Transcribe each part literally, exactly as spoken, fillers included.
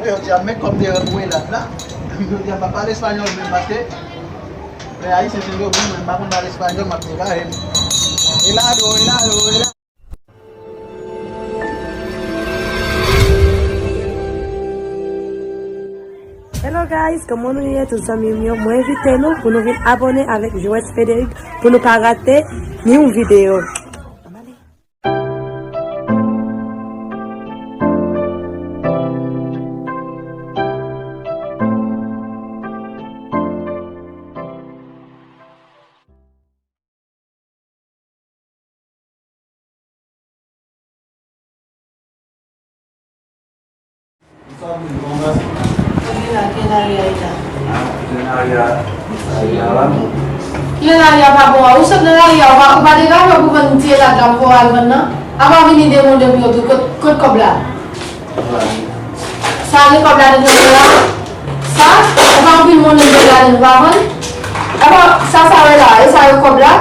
Jodi a, men kòm te rantre la, la. Jodi a, m pa pale espanyòl menm paske lè ayisyen se yo menm, mwen m pa konn pale espanyòl, m ap degaje m. Helado, helado, helado. Hello guys, kòman nou ye tout zanmi m yo? Mwen envite nou pou nou vin abòne avèk Joès Frédéric pou nou pa rate ni yon videyo. Kisa w vle di, kòman w pase? Mwen la, kijan lari a ye la? Ah, kijan lari a, lari a pa bon. Kijan lari a pa bon a? Ou sot nan lari a, ou pa, ou pa degaje w pou vann ti elad la pou w al vann nan? Apa w vini demande m yo tou, kot, kot kòb la? Sa gen kòb ladan nan la? Sa? Ou pa anpil monnen gen ladan, ou pa vann? Apa, sa, sa wè la, e sa yo kòb la?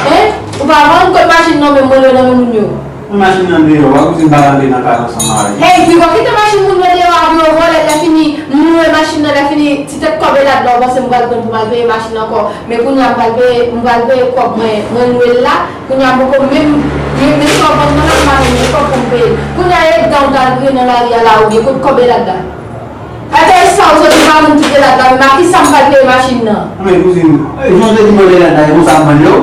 Hein? Ou pa vann kot machin nan menm, mwen lwe nan men moun yo. Mwen machin nan deyò, w ap di m pa t antre nan kay ansanm avè l. Hey, Vivo, kite machin moun yo deyò, avan yo vòlè, lè fini, m lwe machin nan, lè fini, ti tèt kòb elad la, ou panse m pral pran pou m al peye machin nan ankò. Men kounye a, m pral peye, m pral peye kòb mwen, mwen lwe l la. Kounye a, m poko menm, men, men sa w vann nan la, m pa menm gen kòb pou m peye l. Kounye a, e dan w t al griyen nan lari a la, oubyen kot kòb elad la? Atè, e sa w soti pa moun kite elad la, men a kisa m pral peye machin nan? Men kouzin, jan w te di m vann elad la, e konsa m vann yo?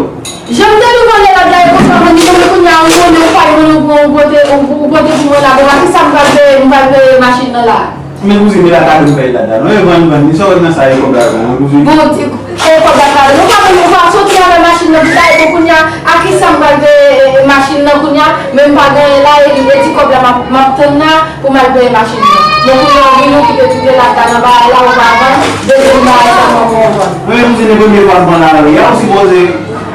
Jan m te di w vann elad la, e konsa w vann li, men kounye a, ou konnen ou pa jwenn, ou pran, ou pote, ou, ou pote pou mwen la, bon, a kisa m pral peye, m pral peye machin nan la? Men kouzin, e pa kado m fè elad la non, e vann, vann li, sa w wè nan sa, e kòb la, men kouzin. Bon, ti, e kòb la, kado, nou pa menm, ou pa soti avè machin nan, pou ta, e bon, kounye a, a kisa m pral peye, e, e, machin nan, kounye a, men m pa genyen la, e, e ti kòb la, m ap, m ap tann la, pou m al peye machin nan. Men kounye a w vin ou kite tout elad la nan bagay la, ou pa vann, dezyèm bagay sèlman pou w vann. Mwen menm se te premye fwa m pran lari a, ou sipoze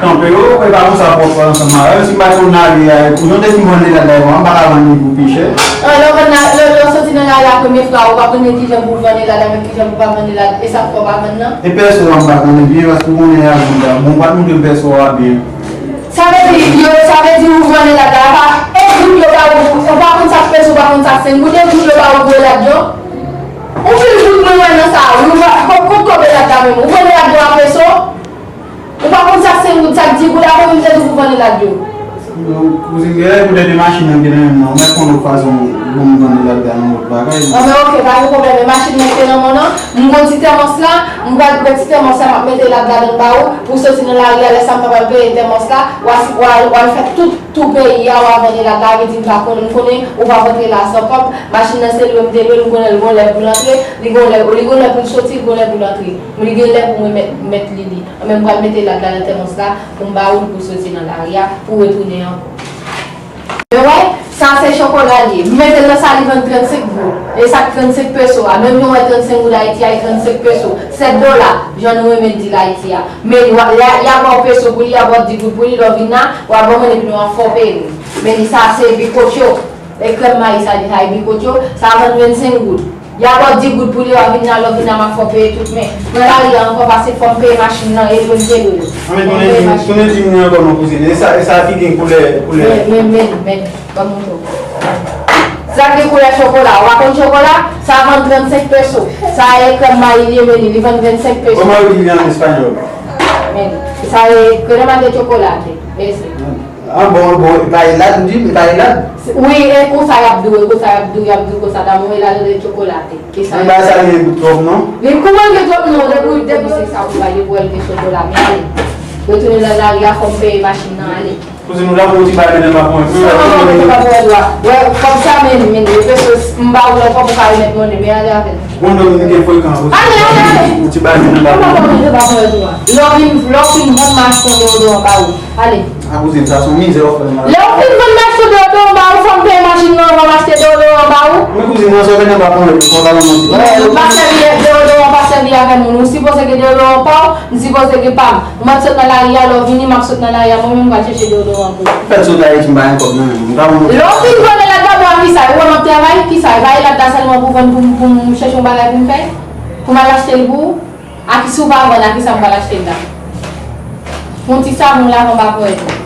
kanpe yo, e pa konsa pou w pran ansanm avè m. Si m pa t konn lari a, ou jan w te di m vann elad la, m pa ka vann li pou pi chè. An, lè w vann la, lè, lè w soti nan lari a premye fwa, ou pa konnen kijan pou w vann elad avèk kijan pou w pa vann elad, e sa k fè w pa vann nan? E pèso a m pa konnen byen, paske w konnen a, bon, ou pa t montre m pèso a byen. Sa vle di, yo, sa vle di ou vann elad la, pa, e goud yo ba ou, ou pa konn sa k pèso, ou pa konn sa k senk goud, e goud yo ba ou pou elad yo? Ou pil goud mwen wè nan sa, ou pa, kot, kot kòb elad la menm, ou vann elad yo a pèso? Ou pa konn sa k senk goud, sa k dis goud, apre menm se tou pou vann elad yo. Kouzin, genlè poutèt e machin nan ki nan men m nan, ou mèt konn lòt fason pou m vann elad la nan lòt bagay. An, men oke, pa gen pwoblèm, e machin nan ki nan men w nan, m gon ti tèmòs la, m pral pran ti tèmòs la, m ap mete elad ladan l ba ou, pou w soti nan lari a, lè sa m pa pral peye tèmòs la, w a, w a, w a fè tout, tou peyi a, w a vann elad la, vle di m pa konnen, m konnen ou p ap antre la san kòb, machin nan se lwe m te lwe l, m konnen l gon lè pou l antre, li gon lè, li gon lè pou l soti, li gon lè pou l antre, men li gen lè pou mwen mèt, mèt li li. Men m pral mete elad la nan tèmòs la, pou m ba ou l pou w soti nan lari a, pou w retounen ankò. Men wè, sa se chokola li ye. M mete l nan sa li vann trannsenk goud. E sa k trannsenk peso a. Menm jan w wè trannsenk goud Ayiti a, e trannsenk peso. Sèt dola, jan nou renmen di l Ayiti a. Men y a, y a, y a ba w peso pou li, y a ba w dis goud pou li, lè w vin la, w a ban mwen epi nou ap fè w peye. Men li sa se bikocho. E krèm mayi sa li sa e bikocho, sa vann vennsenk goud. Y a ba w dis goud pou li, w a vin la, lè w vin la, m ap fè w peye tout, men pran lari a ankò, paske fò m peye machin nan, e lwe m te lwe l. Mwen tounen di m, tounen di m li ankò non kouzin. E sa, e sa ki gen koulè, koulè. Men, men, men, men, ban m montre w. Sa gen koulè chokola, w pa konn chokola? Sa vann trannsenk peso. Sa e krèm mayi li ye, men li, li vann vennsenk peso. Kòman yo di li an espanyòl? Men, sa e crema de chocolate, ese. Ah, bon, bon, e pa elad, m di, e pa elad. Wi, e konsa y ap di w, e konsa y ap di w, y ap di w konsa, damo helado de chocolate. E sa. Men bagay sa gen twòp non. Men kòman gen twòp non, depi, depi se sa ou pa ye pou wè l gen chokola, men ale. Retounen nan lari a, fò m peye machin nan, ale. Kouzin, ou la pou ti bagay nan pa pran. Sa pa pran, pa pran dwa. Wè, kòb sa, men, men, e peso, m ba ou l ankò pou ka remèt monnen, men ale avè l. Bon, nonm, nou gen frekan, kouzin. Ale, ale, ale. Ou ti bagay nan pa pran. Ou pa pran, ou pa pran dwa. Lè w vin, lè w fin vann, m achte yon deodoran ba ou. Ale. A kouzin, sa se yon mizè w ap fè m la. Lè w fin vann m achte deodoran ba ou, fò m peye machin nan anvan m achte deodoran ba ou. Men kouzin, nan sa w fè nan pa pran, fò pa nan manti. Non, nou pa sèvi deodoran, pa sèvi avè moun. Ou sipoze gen deodoran pa w, m sipoze gen pa m. Ou mèt sot nan lari a, lè w vini, m ap sot nan lari a, mwen menm m pral chèche deodoran pou ou. Fè l sot Ayiti, m pa gen kòb nan men m. M ka ban w. Lè w fin vann elad la, bon, a kisa? Ou wè m ap travay, kisa? E pa elad la sèlman pou vann pou m, pou m chèche yon bagay pou m fè? Pou m al achte l pou ou? A ki si w pa vann, a kisa m pral achte l la? Fè yon ti savon la, m ap ap wè tou.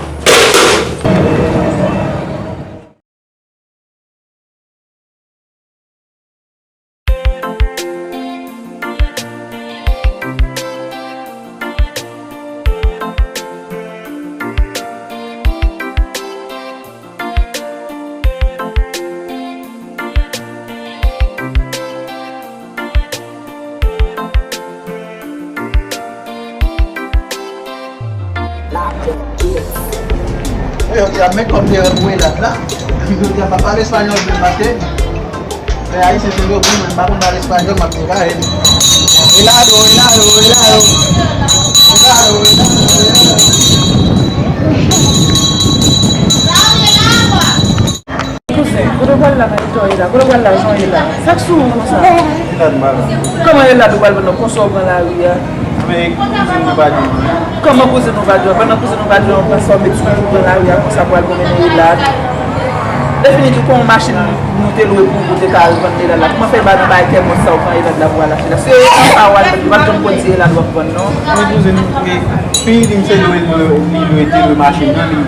Men kòm de pou Elad la. Yo di a pa pale espanyòl byen paske lè ayisyen se yo, mwen pa konn pale espanyòl, m ap egare. Helado, helado, helado. Helado, helado, helado. Kouzen, kote w pral la nan Victoria la? Kote w pral la jan ye la? Sa k sou ou konsa? Elad m pa la. Kòman Elad ou pral pran nan konsa w pran lari a? Men kouzen nou pa di m. Kòman kouzen nou pa di w? Pandan kouzen nou pa di w, konsa w met sou ou pran lari a, konsa pral mennen Elad. Defini tou kon yon machin nou te lwe pou ou te ka al vann Elad la. Kòman fè ba nan bay tèmòs sa w pran Elad la pou al achte la? Se konsa w al vann, ou pa t janm konn se Elad w ap vann non. Men kouzen, men fi di m se lwe, lwe, li lwe, te lwe machin nan, li,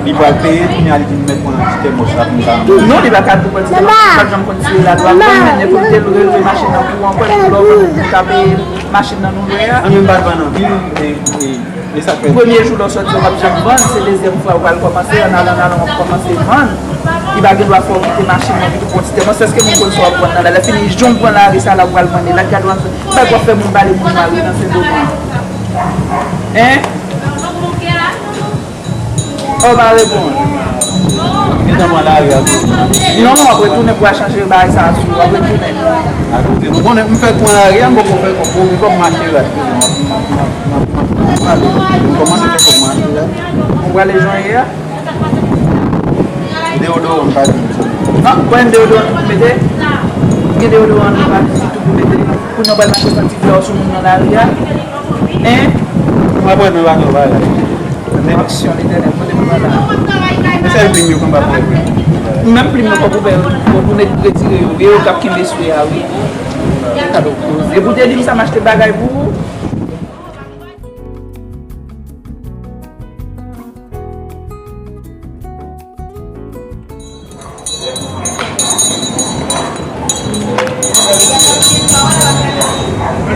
li pral peye, kounye a li di m mèt pran ti tèmòs la pou m ka. Non, li pa ka tou pran ti tèmòs, li pa t janm konn si Elad w ap vann, men nenpòt ki te lwe, lwe machin nan pou ou ankò, epi lè w vann ou ka peye machin nan nou lwe a. An, men m pa t vann anpil, e, e, e sa k fè. Premye jou lè w sòti, w p ap janm vann, se dezyèm fwa ou pral kòmanse, an alan, an alan, w ap kòmanse vann. Li pa gen dwa fè w kite machin nan pou pran ti tèmòs, èske moun konn sa w ap vann nan la? Lè fini, jan w pran lari sa la, ou pral vann Elad, gade w ap fè, bagay w ap fè moun pale moun mal wi nan Sendomeng. Hein? Oh, pa reponn. Gentan pran lari a tou. Non, w ap retounen pou al chanje bagay sa a sou ou, w ap retounen. Akoute, nou konnen m fèk pran lari a, m poko fè kòb, pou m kòb m achte rad. M ap, m ap, m ap, m ap, m ap, m ap, m kòmanse fè kòb m achte rad. Ou prale jan ye a? Deyodoran m pa di m sa. Ah, ou pa gen deyodoran pou mete? Gen deyodoran nou pa di tou pou mete. Pou nou pral mache santi flè sou moun nan lari a. Hein? Mwen aprann nan bagay bagay. Men aksyon Letènèl, kote nou pral la? Men sèl plim yo konn pa pran. Menm plim yo fòk ou fè yo, fòk ou retire yo. E yo k ap kenbe swe a, wi. Kado koze. Epi w te di m sa m achte bagay pou ou.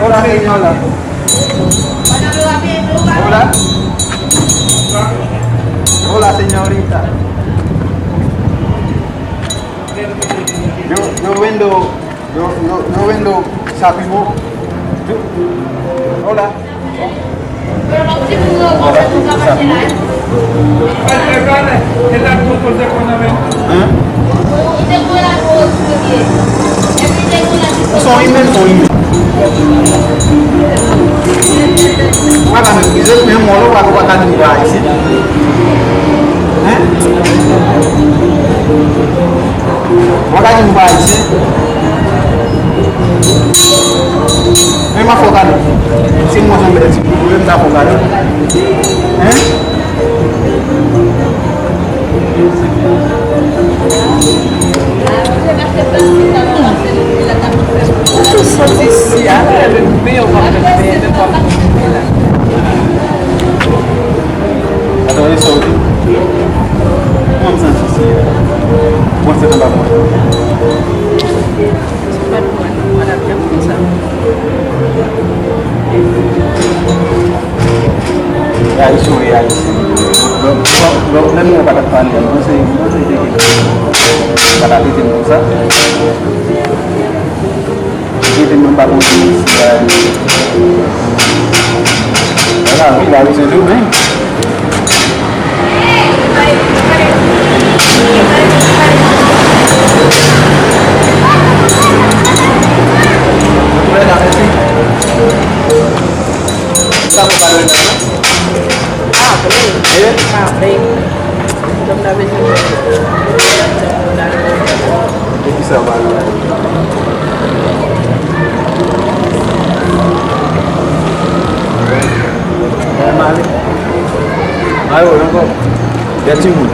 Hola, señora. Hola. Hola, señorita. Yo, yo vendo, yo, yo, yo vendo sapimo. Yo, hola. Hein? Son email, son email. Ou pa ka meprize, men mwen, ou pa, ou pa ka di m pa ayisyen. Hein? Ou pa ka di m pa ayisyen. Men m ap fè w kado. Si m wè se yon bèl ti bout, m ta fè w kado. Hein? Ou tou soti isi a, lè le men w ap fè, men w ap fè la. Atò, e sa w di? Kòman m santi isi a? Bon, se anba mwen. Se pa pou mwen non, madanm, jan konsa. E ayisyen w ye, ayisyen. Donk, donk, donk, lè nou wè w pa t ap pale a, m panse, m panse w te gen, w pa t ap trete m konsa. Trete m nan pa bon jan isi a. Vwala, wi, la wi, se dlo, men. Sa pou pale nan. Ah, bem. Eh? Ah, bem. Janm nan bezwen. E ki sa w pale la? Mwen ale. Ayo, ankò. De timoun.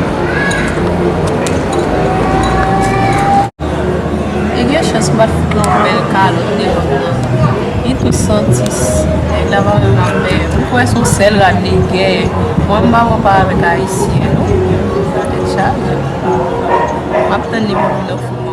Li gen chans m pa t fout yon bèl kalòt devan m nan. Li tou santi s-, nèg la pa wè m nan, men m kwè se yon sèl rad li gen. Mwen m pa wè pa avèk ayisyen non. Tèt chaje. M ap tann li pou m nan fout.